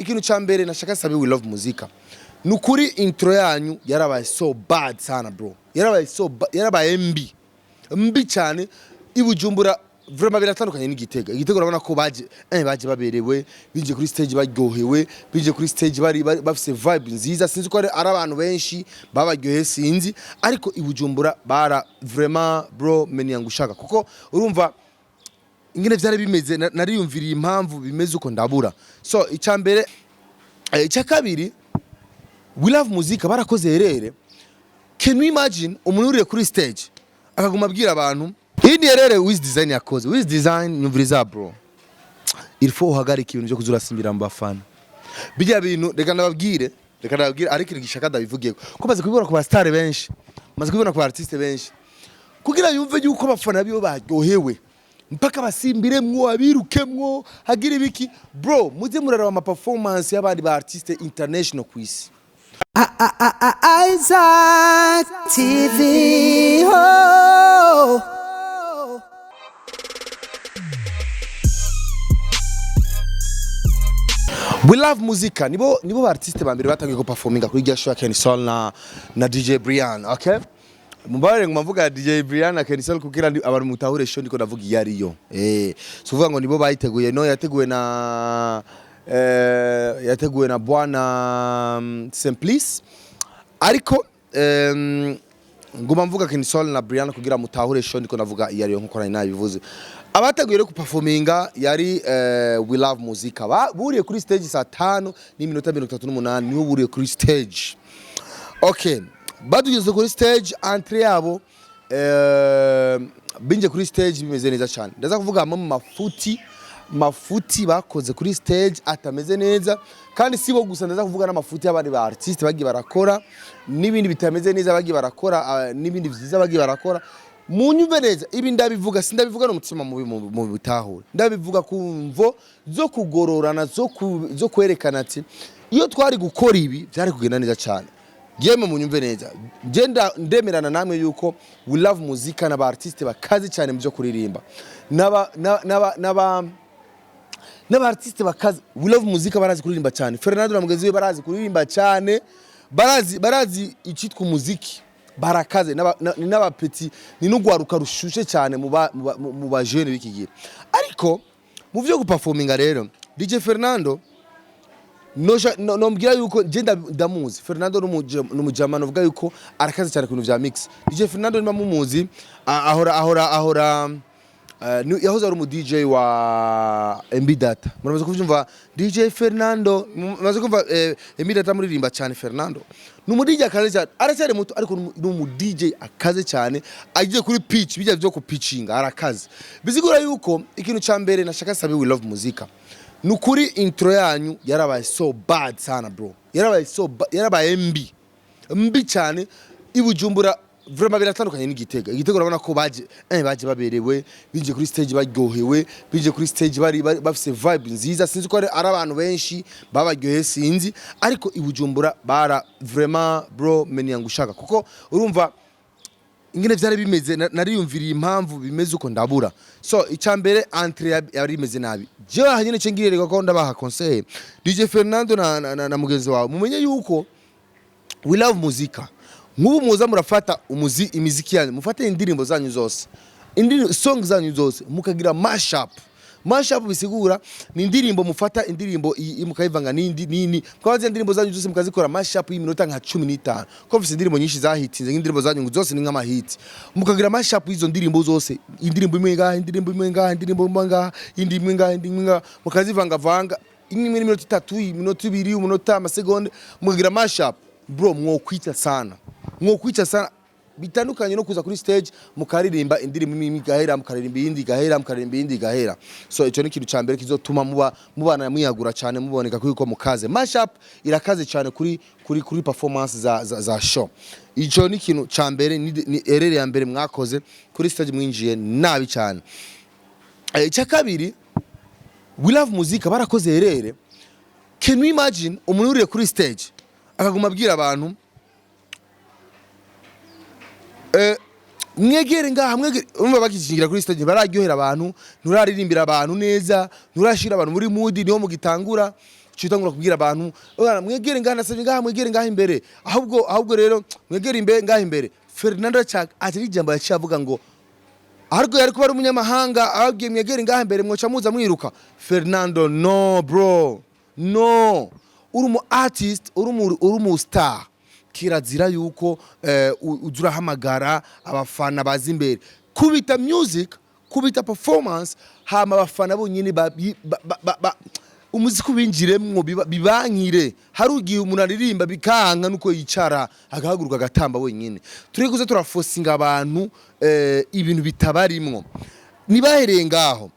Ikintu ca mbere nashaka sabe We Love Muzika, nukuri intro yanyu yarabaye so bad sana, bro. Yarabaye so yarabaye mbi mbi cyane. I Bujumbura vraiment biratandukanye n'Igitega. Igitega urabona ko baje baberewe, binjiye kuri stage baryohewe, binjiye kuri stage bari bafise vibe nziza. Sinzi ko ari abantu benshi babaryoheye, sinzi, ariko i Bujumbura bara vraiment, bro, menya ngushaka kuko urumva ingene vyari bimeze. Nariyumviriye impamvu bimeze uko ndabura. So icya mbere, icya kabiri, We Love Muzika barakoze erreur. Can you imagine umuntu uriye kuri stage akaguma abwira abantu? Iyi ni erreur Wiz Design yakoze. Wiz Design, nyumviriza bro, il faut uhagarika ibintu byo kuzurasimbira mu bafana. Bijya bintu, reka ndababwire, ariko igishaka ndabivugiye ko maze kubibona ku ba star benshi, maze kubibona ku ba artiste benshi, kugira yumve yuko abafana biwe baryohewe mpaka basimbiremwo, abirukemwo, hagira ibiki. Bro, muze muraraba ama performance y'abandi ba artiste international ku isi. Isaac TV. Oh. We Love Muzika nibo ba artiste ba mbere batangiye ko performinga kuri rya show ya Kenny Sol na DJ Brian. Okay, mubare ngo mvuga DJ Brian na Kenny Sol kugira abantu mutahure show ndiko ndavuga iyo ariyo. So kuvuga ngo nibo bayiteguye, no, yateguwe na bwana Simplice, ariko nguma mvuga Kenny Sol na Brian kugira mutahure show ndiko ndavuga iyo ariyo. Nkuko nari nabivuze, abateguye rero kuperforminga yari We Love Muzika. Buriye kuri stage saa 5:38, niho buriye kuri stage. Okay, badugeze kuri stage, entrée yabo, binje kuri stage bimeze neza cyane. Ndaza kuvuga amwe mu mafuti bakoze kuri stage atameze neza, kandi si bo gusa, ndaza kuvuga n'amafuti y'abandi ba artiste bagiye barakora n'ibindi bitameze neza bagiye barakora, n'ibindi vyiza bagiye barakora. Munyumve neza, ibi ndabivuga, sindabivuga n'umutima mubi, mu bitahure, ndabivuga ku mvo zo kugororana, zo kwerekana ati iyo twari gukora ibi byari kugenda neza cyane. Yemwe, munyumve neza, ngenda ndemerana namwe yuko We Love Muzika n'aba artiste bakaze cyane mu byo kuririmba, n'aba artiste bakaze. We Love Muzika barazi kuririmba cyane. Fernando na mugenzi we barazi kuririmba cyane, barazi icyitwa umuziki, barakaze. Ni n'aba petit, ni n'ugwaruka rushushe cyane mu ba jeune b'iki gihe. Ariko mu byo guperforminga rero, DJ Fernando nombwira yuko je ndamuzi. Fernando n'umujama novuga yuko arakaze cyane ku bintu vya mix. DJ Fernando niba mumuzi, ahora yahoze ari umu DJ wa MB Data. Muramaze kuvyumva DJ Fernando, muramaze kumva MB Data muririmba cyane. Fernando ni umu DJ akaze cyane, aracyari muto ariko ni umu DJ akaze cyane. Agiye kuri pitch, bijya byo kupitchinga, arakaze. Bizigura yuko ikintu ca mbere nashaka sabe We Love Muzika, nukuri intro yanyu yarabaye so bad sana, bro. Yarabaye so yarabaye mbi mbi cyane. I Bujumbura vraiment biratandukanye n'Igitega. Igitega urabona ko baje baberewe, binjiye kuri stage baryohewe, binjiye kuri stage bari bafise vibe nziza. Sinzi ko ari abantu benshi babaryoheye, sinzi, ariko i Bujumbura bara vraiment, bro, menya ngushaka kuko urumva ingene vyari bimeze. Nariyumviriye impamvu bimeze uko ndabura. So icya mbere, entrée yari imeze nabi. Jewe aha nyene cengirereka ko ndabaha conseil, DJ Fernando na mugenzi wawe, mumenye yuko We Love Muzika nk'ubu muza murafata imiziki yanyu, mufate indirimbo zanyu zose, indirimbo song zanyu zose, mukagira mashup. Mashup bisigura ni indirimbo mufata indirimbo iyi mukayivanga n'indi nini, mukabaza indirimbo zanyu zose mukazikora mashup y'iminota nka 15, ko mfise indirimbo nyinshi zahitinze. Nk'indirimbo zanyu zose ni nk'amahiti, mukagira mashup y'izo ndirimbo zose, indirimbo imwe ngaha, indirimbo imwe ngaha, indirimbo imwe ngaha, indi imwe ngaha, indi imwe ngaha, mukazivangavanga, imwe imwe n'iminota 3, iminota 2, umunota, amasegonde, mukagira mashup. Bro, mwokwica sana, mwokwica sana. Bitandukanye no kuza kuri stage mukaririmba indirimbo imwe igahera, mukaririmba iyindi igahera, mukaririmba iyindi igahera. So icyo ni ikintu cya mbere kizotuma muba mubana mwiyagura cyane, muboneka kuko mukaze. Mashup irakaze cyane kuri performance za show. Icyo ni ikintu cya mbere, ni erreur ya mbere mwakoze kuri stage, mwinjiye nabi cyane. Icya kabiri, We Love Muzika barakoze erreur. Can you imagine umuntu uriye kuri stage akaguma abwira abantu, mwegere ngaha, mwegere? Urumva bakishingira kuri stage bararyohera abantu, nturaririmbira abantu neza, nturashira abantu muri mood, niho mugitangura. Ucitangura kubwira abantu: "Oya, mwegere ngaha, nasabye ngaha, mwegere ngaha imbere." Ahubwo rero mwegere imbere, ngaha imbere. Fernando atari ijambo yaciye avuga ngo ariko yari kuba ari umunyamahanga ababwiye mwegere ngaha imbere, mwoca muza mwiruka. Fernando, no bro, no, uri umu artist, uri umu star, kirazira yuko uza urahamagara abafana baza imbere. Kubita music, kubita performance, hama abafana bonyine umuziki ubinjiremwo, bibankire. Hari igihe umuntu aririmba bikanka, nuko yicara agahaguruka agatamba wenyine. Turi kuza turafosinga abantu ibintu bitabarimwo. Nibahereye ngaho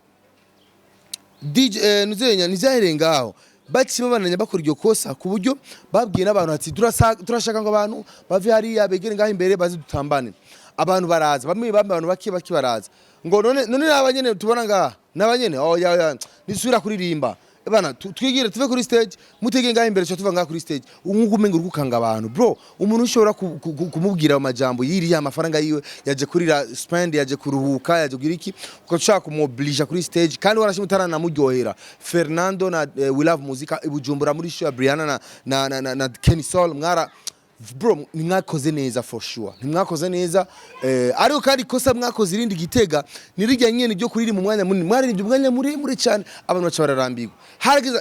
DJ nuzenya ntizahereye ngaho, baciye babandanya bakora iryo kosa ku buryo babwiye n'abantu ati: "Turashaka ngo abantu bave hariya begere ngaho imbere, baze dutambane." Abantu baraza, bamwe bamwe, abantu bake bake baraza, ngo none naba nyene tubona ngaha naba nyene. Oh ya ya, nisubira kuririmba bana, twigire tuve kuri stage, mutege ngaho imbere, tuva ngaha kuri stage nkuko umenga uri gukanga abantu. Bro, umuntu ushobora kumubwira ayo majambo, yiriya amafaranga yiwe, yaje kurira spend, yaje kuruhuka, yaje kugira iki, ushaka kumuoblige kuri stage kandi warashimye utaranamuryohera. Fernando na We Love Muzika i Bujumbura muri show ya Brianna na Kenny Sol, mwara bro, ntimwakoze neza, for sure ntimwakoze neza. Ariko kandi ikosa mwakoze irindi Gitega nirijya nyene ryo kuririmba umwanya munini. Mwaririmbye umwanya muremure cyane, abantu baca bararambirwa. Harageze,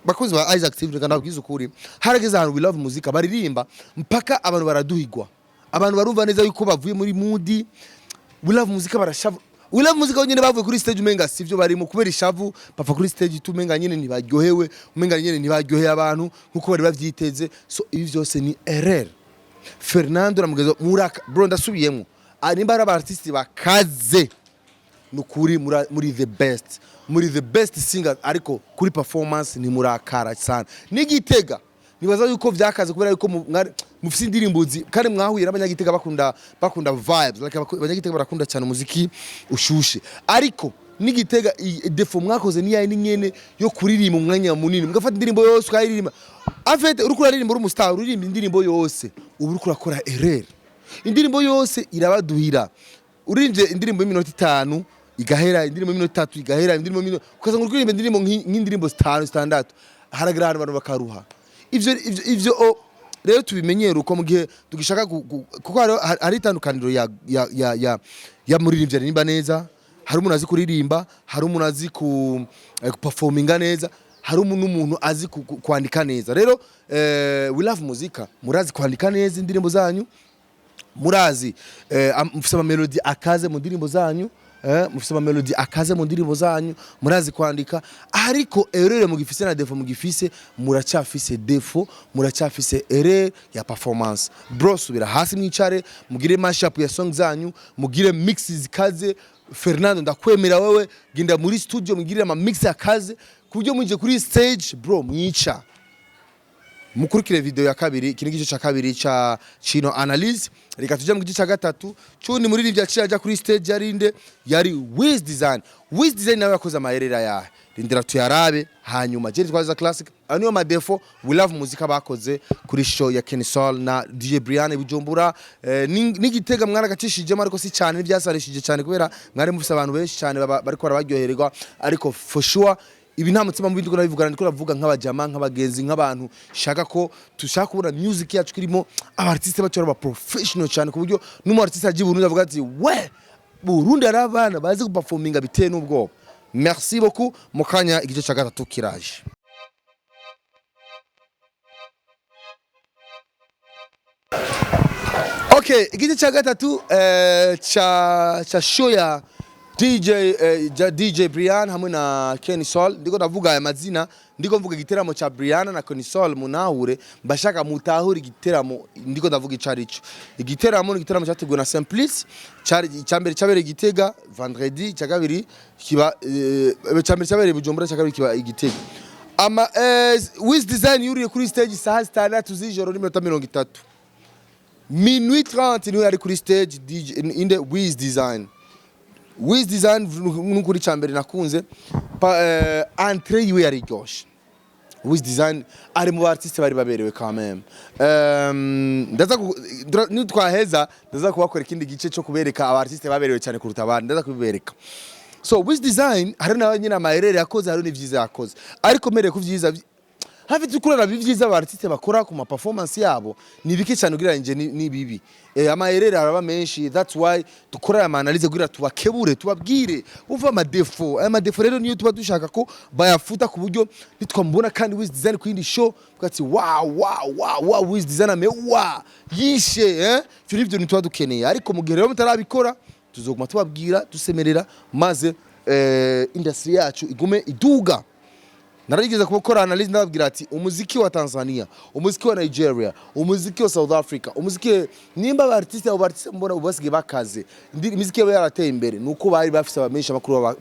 bakozi ba Isaac TV, reka ndababwize ukuri, harageze ahantu We Love Muzika baririmba mpaka abantu baraduhigwa, abantu barumva neza yuko bavuye muri mood. We Love Muzika barashavu. We Love Muzika nyene bavuye kuri stage umenga sivyo barimo, kubera ishavu bava kuri stage tu umenga nyene ntibaryohewe, umenga nyene ntibaryoheye abantu nkuko bari bavyiteze. So ibi vyose ni erreur. Fernando na mugenzi muraka, bro, ndasubiyemo. Ah, nimba ari aba artiste bakaze nukuri muri the best, muri the best singer, ariko kuri performance ni murakara sana. N'Igitega nibaza yuko vyakaze kubera yuko mufise indirimbo kandi mwahuye n'Abanyagitega bakunda vibes, like Abanyagitega barakunda cyane umuziki ushushe. Ariko n'Igitega défaut mwakoze ni yayi ni nyene yo kuririmba umwanya munini, mugafata indirimbo yose ukayiririmba. En fait, uriko uraririmba uri umustar, uririmba indirimbo yose, uba uriko urakora erreur. Indirimbo yose irabaduhira. Uririmvye indirimbo y'iminota 5 igahera, indirimbo y'iminota 3 igahera, indirimbo y'iminota, ukasanga uri kuririmba indirimbo nk'indirimbo zitanu, zitandatu, haragira ahantu abantu bakaruha. Ivyo rero tubimenyere uko mu gihe tugishaka kuko hari itandukaniro ya muririmbyi aririmba neza, hari umuntu azi kuririmba, hari umuntu azi ku performinga neza, hari n'umuntu azi kwandika neza. Rero We Love Muzika murazi kwandika neza indirimbo zanyu, murazi mufise amamelodi akaze mu ndirimbo zanyu, mufise amamelodi akaze mu ndirimbo zanyu, murazi kwandika. Ariko erreur mugifise na défaut mugifise, muracyafise défaut, muracyafise erreur ya performance. Bro, subira hasi, mwicare, mugire mashup ya song zanyu, mugire mix zikaze. Fernando, ndakwemera wewe, genda muri studio mugire ama mix akaze ku buryo muje kuri stage, bro, mwica. Mukurikire video ya kabiri. Iki ni igice cya kabiri ca Chino Analyse. Reka tujye mu gice cya gatatu cundi muri yaciye ajya kuri stage yarinde, yari Wiz Design. Wiz Design nawe yakoze amayerera yahe? Rindira tuyarabe. Hanyuma je twaza classic. Ayo niyo ma défauts We Love Muzika bakoze kuri show ya Kenny Sol na DJ Brian Bujumbura. N'Igitega mwaragacishijemo, ariko si cyane, ntibyasarishije cyane kubera mwari mufise abantu benshi cyane bariko barabaryohererwa. Ariko for sure ibi nta mutima mubi ndiko ndabivuga, ndiko ndavuga nk'abajama, nk'abagenzi, nk'abantu shaka ko tushaka kubona music yacu irimo aba artiste bacu ari aba professional cyane, ku buryo n'umu artiste agiye Burundi avuga ati: "We, Burundi hari abana bazi guperforminga biteye n'ubwoba." Merci beaucoup. Mukanya igice cya gatatu kiraje. Okay, igice cya gatatu cha show ya DJ ja DJ Brian hamwe na Kenny Sol. Ndiko ndavuga aya mazina, ndiko mvuga igiteramo cha Brian na Kenny Sol, munahure mbashaka mutahure igiteramo ndiko ndavuga ico arico. Igiteramo ni igiteramo cyateguwe na Simplice. Cari icya mbere cyabereye Igitega vendredi, icya kabiri kiba icya mbere cyabereye Bujumbura, icya kabiri kiba Igitega. Ama Wiz Design yuriye kuri stage saha 6 z'ijoro n'iminota 30, minuit 30 niwe yari kuri stage. DJ inde? Wiz Design. Wiz Design, nukuri cyambere nakunze entrée yiwe yari iryoshe. Wiz Design ari mu artiste bari baberewe quand même. Ndaza nitwaheza ndaza kubakora ikindi gice cyo kubereka aba artiste baberewe cyane kuruta abandi, ndaza kubibereka. So Wiz Design hari nawe nyine amayerere yakoze, hari n'ivyiza yakoze, ariko mereye ku vyiza. Hafi tukurara ibyiza aba artiste bakora ku ma performance yabo ni bike cyane ugereranyije ni bibi. Ama erreur araba menshi. That's why dukora aya analyse kugira tubakebure, tubabwire uva ama défauts. Aya ma défauts rero niyo tuba dushaka ko bayafuta, ku buryo nitwamubona kandi Wiz Design ku yindi show tukati: "Wow, wow, wow, wow, Wiz Design ame wa yishe." Ivyo nivyo tuba dukeneye, ariko mu gihe rero mutarabikora, tuzoguma tubabwira, dusemerera, maze industry yacu igume iduga. Narigeze gukora analyse, ndababwira ati umuziki wa Tanzania, umuziki wa Nigeria, umuziki wa South Africa, umuziki nimba aba artiste, abo artiste mbona ubu basigaye bakaze, imiziki yabo yarateye imbere, nuko bari bafise abamenyesha makuru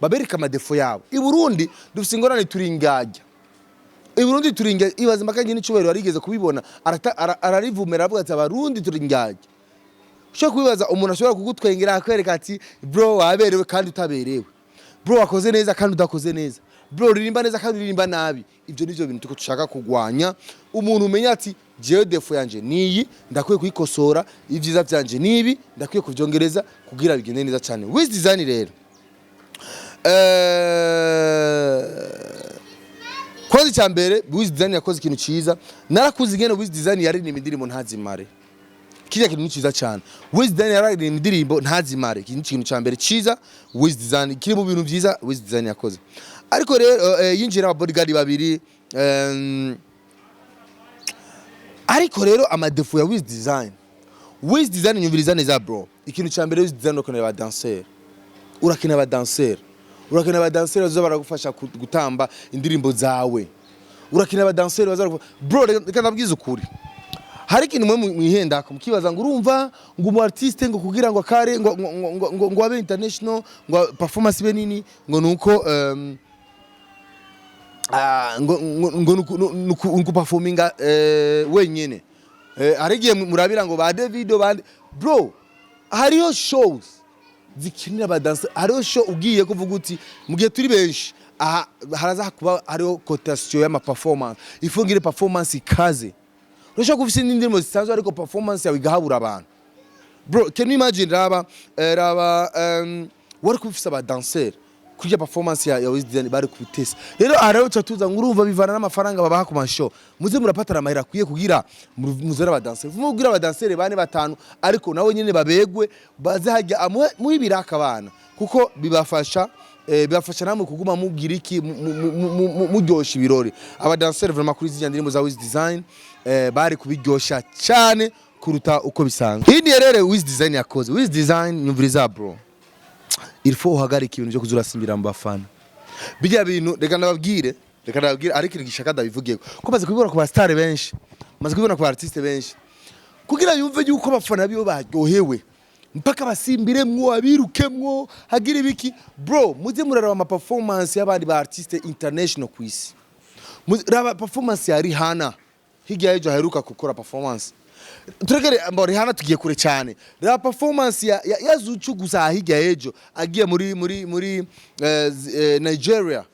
babereka ama défauts yabo. I Burundi dufise ingorane, turi ingajya. I Burundi turi ingajya. Ibaze makanye n'icubahiro yarigeze kubibona, ararivumera, aravuga ati: "Abarundi turi ingajya." Ushobora kubibaza, umuntu ashobora kugutwengera, akwereka ati: "Bro, waberewe," kandi utaberewe. "Bro, wakoze neza," kandi udakoze neza. "Bro, uririmba neza," kandi uririmba nabi. Ibyo nivyo bintu tuko dushaka kugwanya. Umuntu umenya ati: "Jewe défaut yanje niyi, ndakwiye kuyikosora. Ibyiza vyanje nibi, ndakwiye kuvyongereza kugira bigende neza cyane." Wiz Design rero, kwanza icya mbere, Wiz Design yakoze ikintu cyiza. Narakuze ingene Wiz Design yaririmba indirimbo ntazimare. Kirya kintu ni cyiza cyane. Wiz Design yararirimba indirimbo ntazimare. Iki ni ikintu cya mbere cyiza Wiz Design, kiri mu bintu byiza Wiz Design yakoze. Ariko rero yinjira aba bodyguard babiri. Ariko rero ama défauts ya Wiz Design, Wiz Design, nyumviriza neza bro. Ikintu cya mbere, Wiz Design, urakenera aba danseur, urakenera aba danseur, urakenera aba danseur baza baragufasha gutamba indirimbo zawe. Urakenera aba danseur baza bro, reka ndabwize ukuri. Hari ikintu mwe mwihendako, mukibaza ngo urumva ngo umu artiste ngo kugira ngo akare ngo abe international, ngo performance ibe nini, ngo nuko ngo nuku performinga wenyene. Hari igihe murabira ngo ba Davido bandi. Bro, hariho shows zikinira abadansa. Hariho show ugiye kuvuga uti mu gihe turi benshi aha, haraza kuba hariho cotation y'ama performance, ifu ngire performance ikaze. Urashobora kuba ufise n'indirimbo zisanzwe, ariko performance yawe igahabura abantu. Bro, can you imagine? Raba raba wari kuba ufise abadanseri kurya performance ya Wiz Design, bari kubitesa. Rero aha rero tuca tuza ngo urumva bivana n'amafaranga babaha ku mashow. Muze murapatara amahera akwiye kugira muzere abadanseri, mubwire abadanseri bane, batanu, ariko nabo nyene babegwe, baze hajya muhe ibiraka abana, kuko bibafasha bibafasha namwe kuguma mugira iki, muryosha ibirori. Abadanseri vraiment kuri ziriya ndirimbo za Wiz Design bari kubiryosha cyane kuruta uko bisanzwe. Iyindi rero Wiz Design yakoze, Wiz Design, nyumviriza bro, il faut uhagarika ibintu byo kuzurasimbira mu bafana. Bijya bintu, reka ndababwire, ariko igishaka ndabivugiye ko maze kubibona ku ba star benshi, maze kubibona ku ba artiste benshi, kugira yumve yuko abafana biwe baryohewe, mpaka basimbiremwo, abirukemwo, hagira ibiki. Bro, muze muraraba ama performance y'abandi ba artiste international ku isi. Raba performance ya Rihanna hirya y'ejo aheruka gukora performance. Turekere mbo Rihanna, tugiye kure cyane. Raba performance ya Zuchu gusa hirya y'ejo agiye muri Nigeria,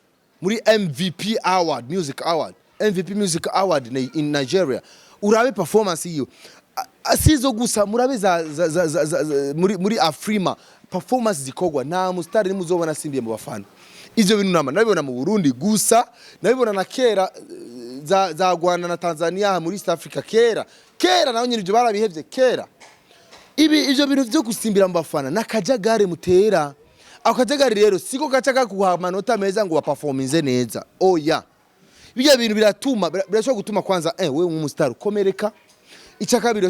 muri MVP Award Music Award, MVP Music Award in Nigeria. Urabe performance yiwe. Sizo gusa, murabe za muri Afrima performance zikogwa, nta mustari nimuzobona asimbiye mu bafana. Ivyo bintu nama nabibona mu Burundi gusa, nabibona na kera za Rwanda na Tanzania, muri East Africa kera kera, naho nyine ivyo barabihevye kera. Ibi ivyo bintu vyo gusimbira mu bafana nakajagari mutera. Ako kajagari rero siko gaca kaguha amanota meza ngo waperforminze neza, oya. Bijya bintu biratuma birashobora gutuma kwanza wewe nk'umustar ukomereka. Icya kabiri,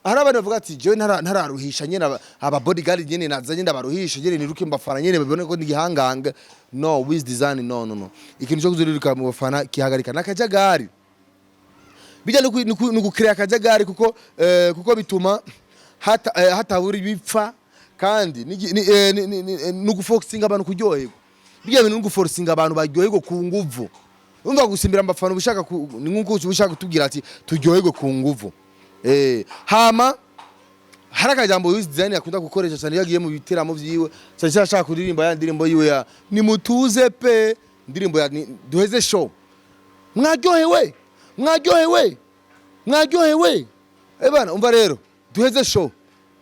hari abantu bavuga ati: "Jewe ntararuhisha nyene aba bodyguard nyene nazanye, ndabaruhisha nyene, niruke mbafana nyene, babone ko ndi gihanganga." No, Wiz Design, no, no, no, ikintu cyo kuzuriruka mu bafana kihagarika nakajagari. Bijya no gucrea akajagari, kuko bituma hatabura ibipfa, kandi ni uguforcinga abantu kuryoherwa. Bijya bintu ni uguforcinga abantu baryoherwa ku nguvu. Urumva gusimbira mbafana ubushaka ni nkuko ushaka kutubwira ati turyoherwe ku nguvu. Hama hari akajambo Wiz Design yakunda gukoresha cyane iyo agiye mu biteramo vyiwe, cyane cyane ashaka kuririmba ya ndirimbo yiwe ya "Nimutuze pe", indirimbo ya "Duheze show". "Mwaryohewe, mwaryohewe, mwaryohewe." Bana, umva rero: "Duheze show,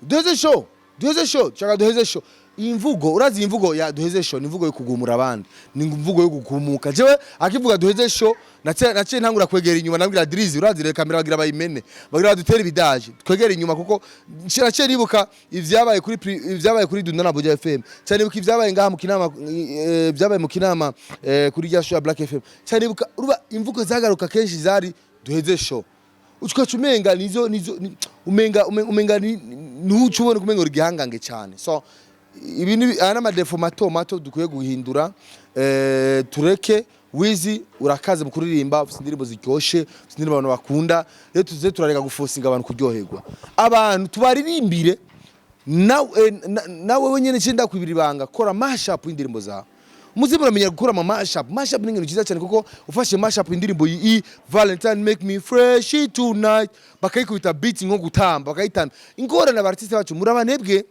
duheze show, duheze show, shaka duheze show." Iyi mvugo, urazi, iyi mvugo ya "duheze show" ni imvugo yo kugumura abandi, ni imvugo yo kugumuka. Jewe akivuga "duheze show", naciye ntangura kwegera inyuma, nabwira Drizzy: "Urazi reka kamera bagira bayimene, bagira badutere ibidaje, twegera inyuma," kuko naciye nibuka ivyabaye kuri Dunda na Buja FM, cyane nibuka ivyabaye ngaha mu Kinama, vyabaye mu Kinama, kuri rya show ya Black FM. Cyane nibuka uruba imvugo zagaruka kenshi zari "duheze show", ukaca umenga nizo umenga ntuca ubona kumenga uri gihangange cyane. So ibi ni aya n'ama défauts mato mato dukwiye guhindura. Tureke Wizi, urakaze mu kuririmba, ufite indirimbo ziryoshe, ufite indirimbo abantu bakunda. Rero tuze turareka gufosinga abantu kuryoherwa, abantu tubaririmbire. Nawe wenyene cyenda kwibira ibanga, kora mashup y'indirimbo zawe. Muze muramenya gukora ama mashup. Mashup ni ikintu cyiza cyane, kuko ufashe mashup indirimbo iyi "Valentine make me fresh tonight", bakayikubita beat nko gutamba, bakayitamba. Ingorane, aba artiste bacu murabanebwe.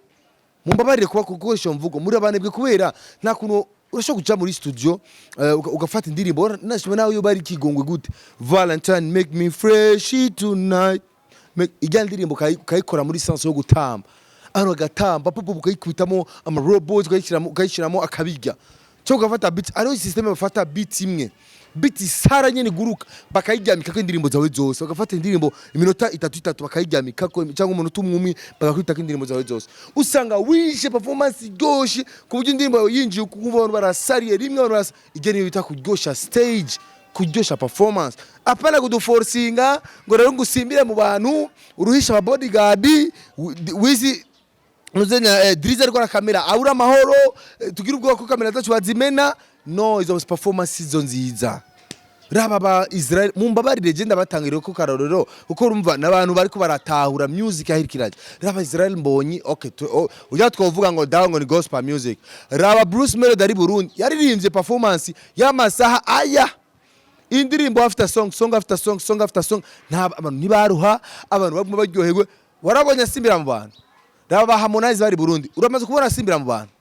Mumbabarire kuba gukoresha iyo mvugo, muri abanebwe, kubera nta kuntu urashobora kuja muri studio, ugafata indirimbo nashima nawe iyo bari kigongwe gute, "Valentine make me fresh tonight", ijya ndirimbo ukayikora muri sense yo gutamba, abantu bagatamba pupu, ukayikubitamo ama robot, ukayishyiramo akabirya, cyo ugafata beat. Ariyo system, bafata beat imwe, beat isara nyene iguruka, bakayiryamikako indirimbo zawe zose. Bagafata indirimbo iminota itatu itatu, bakayiryamikako, cyangwa umunota umwe umwe, bagakwitako indirimbo zawe zose. Usanga wishe performance iryoshe, ku buryo indirimbo yawe yinjiye ukumva abantu barasariye rimwe, abantu barasa. Ibyo niyo bita kuryosha stage, kuryosha performance, apana kuduforcinga ngo rero ngusimbire mu bantu, uruhisha aba bodyguard. Wizi nuzenya, Drizzy ariko kamera abura amahoro, tugira ubwoba ko kamera zacu bazimena. No izo performance izo nziza. Raba ba Israel, mumbabarire, je ndabatangirira ko karorero, kuko urumva n'abantu bariko baratahura music aho irikiraje. Raba Israel Mbonyi, okay, oh, ujya twovuga ngo dawo ngo ni gospel music. Raba Bruce Melody ari Burundi, yaririmbye performance y'amasaha aya, indirimbo after song, song after song, song after song. Nta abantu ntibaruha, abantu baguma baryoherwe. Warabonye asimbira mu bantu? Raba ba Harmonize bari Burundi, uramaze kubona asimbira mu bantu?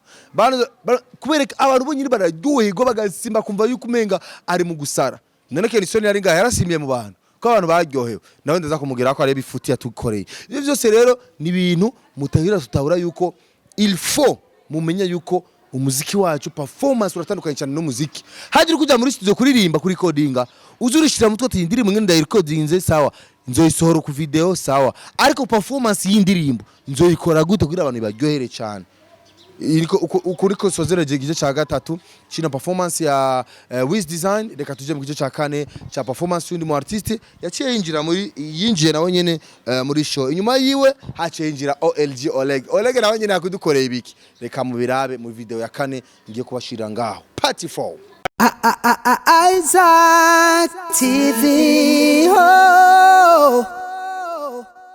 Kubereka abantu bonyine bararyoherwa, bagasimba, kumva yuko umenga ari mu gusara. None Kenny yari ngaha, yarasimbiye mu bantu ko abantu baryohewe, nawe ndaza kumubwira ko areba ifuti yatukoreye. Ibyo byose rero ni ibintu mutahira tutahura yuko il faut mumenye yuko umuziki wacu, performance uratandukanye cyane n'umuziki. Hagira kujya muri studio kuririmba, kuri recordinga, uzi urishira mutwe ati: "Indirimbo ngene ndayirecordinze, sawa, nzoyisohora ku video, sawa, ariko performance y'indirimbo nzoyikora gute kugira abantu baryohere cyane?" Iriko uko niko sozereje igice cya gatatu kino performance ya Wiz Design. Reka tuje mu gice cya kane cya performance y'undi mu artiste yaciye yinjira muri, yinjiye nawe nyene muri show. Inyuma yiwe haciye yinjira OLG, Oleg. Oleg nawe nyene yakudukoreye ibiki? Reka mubirabe mu video ya kane ngiye kubashira ngaho, part 4. Isaac TV.